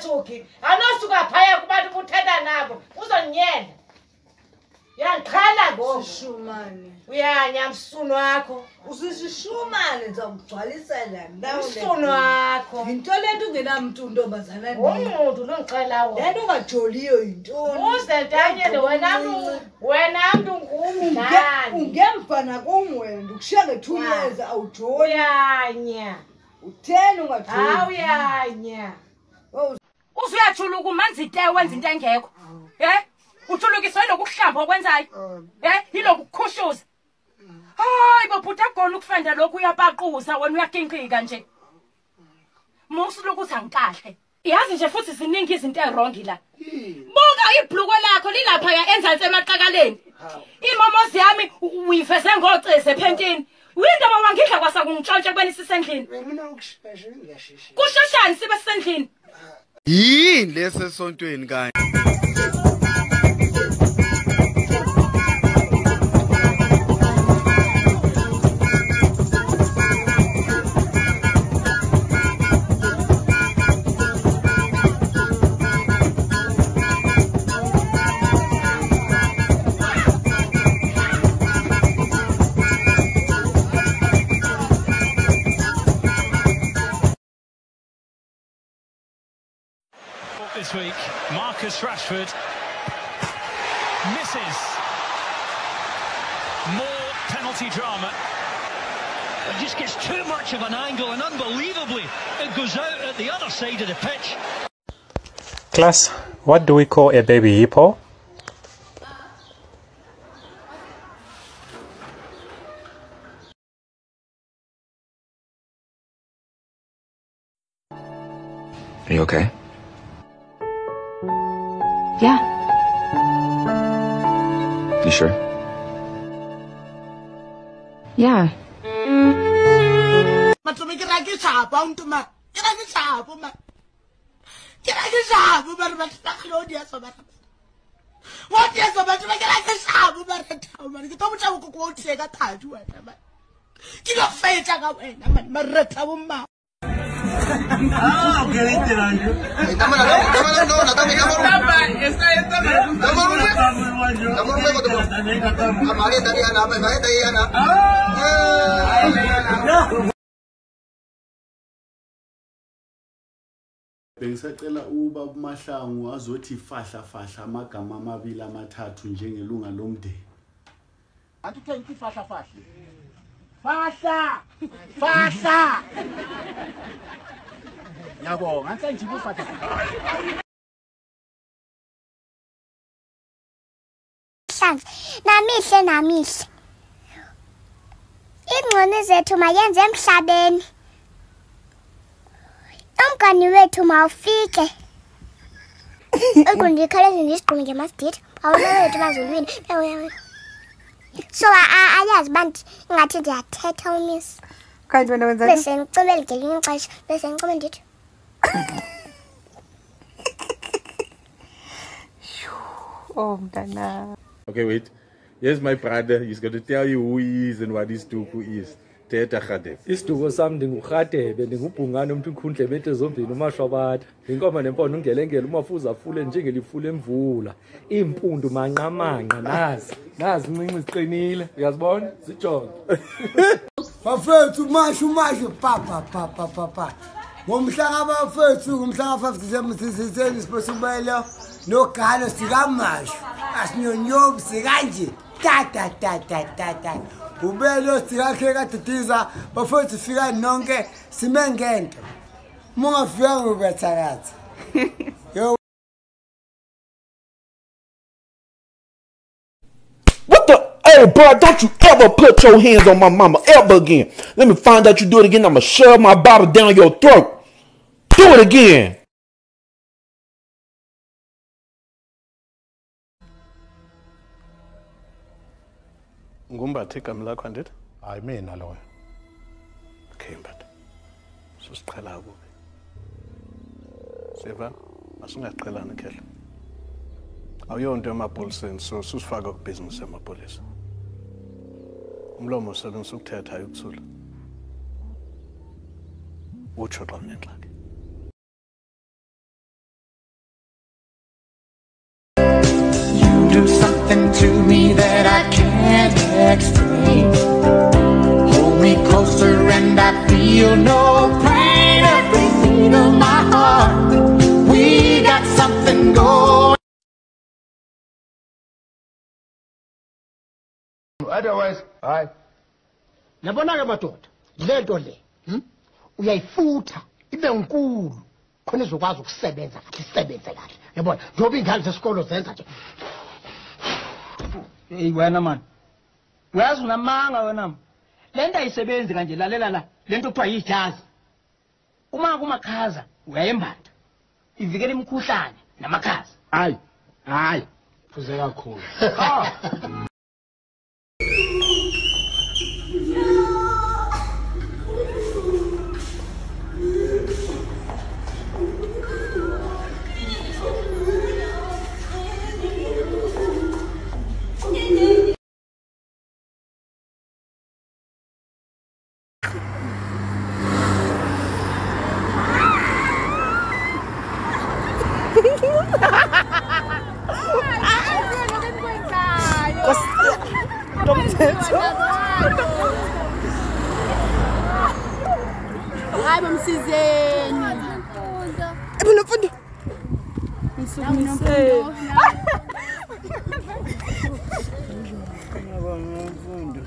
Suki. Awunosuka phaya kubantu ubuthetha nabo uzondinyela. Uyandiqhela ngoku. Sishumane. Uyanya msunu wakho. Usisishumane ndizakugcwalisela mna. Msunu wakho. Yinto le nto ungenamntu ntombazana ndini. Umntu londixela wona. Le nto ungajoliyo yintoni? Uze ntanyeni wena mntu, wena mntu ngumdlali. Ungemva nakum wena, ndikushiya nge-2 years awujoli. Uyanya. Utheni ungajoli? Awuyanya. Uze uyajuluka umanzi ite wenza into engekho. Ujulukiswe yiloku kuhlamba okwenzayo. Yiloku kukhushuza. Hayi bo bhuti, akukona ukufenda lokhu, uyapaquza wena, uyakinqika nje. Musu lokuthi angikahle. Yazi nje futhi ziningi izinto erongi la. Buka ibhlukwe lakho lilapha ya enzansi emaqakaleni. Imomozi yami uyiveze ngoceze ephentini. Uyindaba wangidla kwasa kungitshontsha kubeni sisendlini. Mina ukushesha ngiyashesha. Kusheshani sibe sisendlini? Yini lesesontweni kanye? This week, Marcus Rashford misses. More penalty drama. It just gets too much of an angle, and unbelievably, it goes out at the other side of the pitch. Class, what do we call a baby hippo? Are you okay? Yeah. You sure? Yeah. Matome ke ra ke shapa o ntoma. Ke ra ke shapa ma. Ke ra ke shapa ba re batho ba kgone di so ba. Wa di so batho ba ke ra ke shapa ba re thao man. Ke tlo botsa go go tie ka thadi wena man. Ke lo fetsa ka wena man. Mare thabo mma. Ah, okay, Bengisacela uba uMahlangu azothi fahla fahla amagama amabili amathathu njengelunga lomndeni. Athi thank you fahla fahla. Fahla! Fahla! Ngiyabonga, ngisenje ubufahla. Namihle namihle. Ingcono zethu mayenze emhlabeni. Umngani wethu mawufike. Ukundikhaleza ndisigqume ngemasdit. Awulowethu bazulwini. So ayazi bantu ingathi ndiyathetha umiss. Kanti wena wenza bese ngicibele ngelinye ixesha bese ngicibele ndithi. Oh mntana. Okay, wait. Here's my brother. He's going to tell you who he is and what his duku is. Thetha Rhadebe. Isiduko sami ndinguRhadebe, ndingubhungane umntu ikhundla ebethe zombini umashwabada. Inkomo nempondo ungelengele umafuza afule njengelifule emvula. Iimpundu manqamanqa nazi. Nazi incinci ziqinile. Uyazibona? Zijonge. Bafethu mashu mashu pa pa pa pa pa pa. Ngomhla kabafethu ngomhla ka-5 December sisitheni sibosubelo nogalo sikamashu. Asinyonyobi sikanje. Ta ta ta ta ta ta. Ubelo sikakhe kadidiza bafethu fika nonke sime ngento. Mungafika ngokuthakatha. Yo. What the? Hey, bro, don't you ever put your hands on my mama ever again. Let me find out you do it again. I'ma shove my bottle down your throat. Do it again. Ngumbathe igama lakho andithi? Hayi mina loyo. Okay, Mbatha. Susiqhela kubi. Siva, asingaqhelani khehla. Awuyonto emapoliseni, so susifaka kubhizinisi yamapolisa. Umlomo usebenzisa ukuthetha hayi ukuthula. Utsho xa unengxaki. something to me that I can't explain. Hold me closer and I feel no pain. Every beat of my heart, we got something going. Otherwise, hayi. Yabona ke madoda, lento le, uyayifutha ibe nkulu khona izokwazi ukusebenza kahle, isebenze kahle. Yabona, njengoba iy'ngane zesikolo zenza nje. Hey wena man. Uyazi unamanga wena. Le nto ayisebenzi kanje, lalela la. Le nto kuthiwa yijazi. Uma kumakhaza uyayembatha. Ivikela imikhuhlane namakhaza. Hayi, hayi, phuze kakhulu. Hayi bomsizeni. Mfundo. Msukumiseni. Mfundo.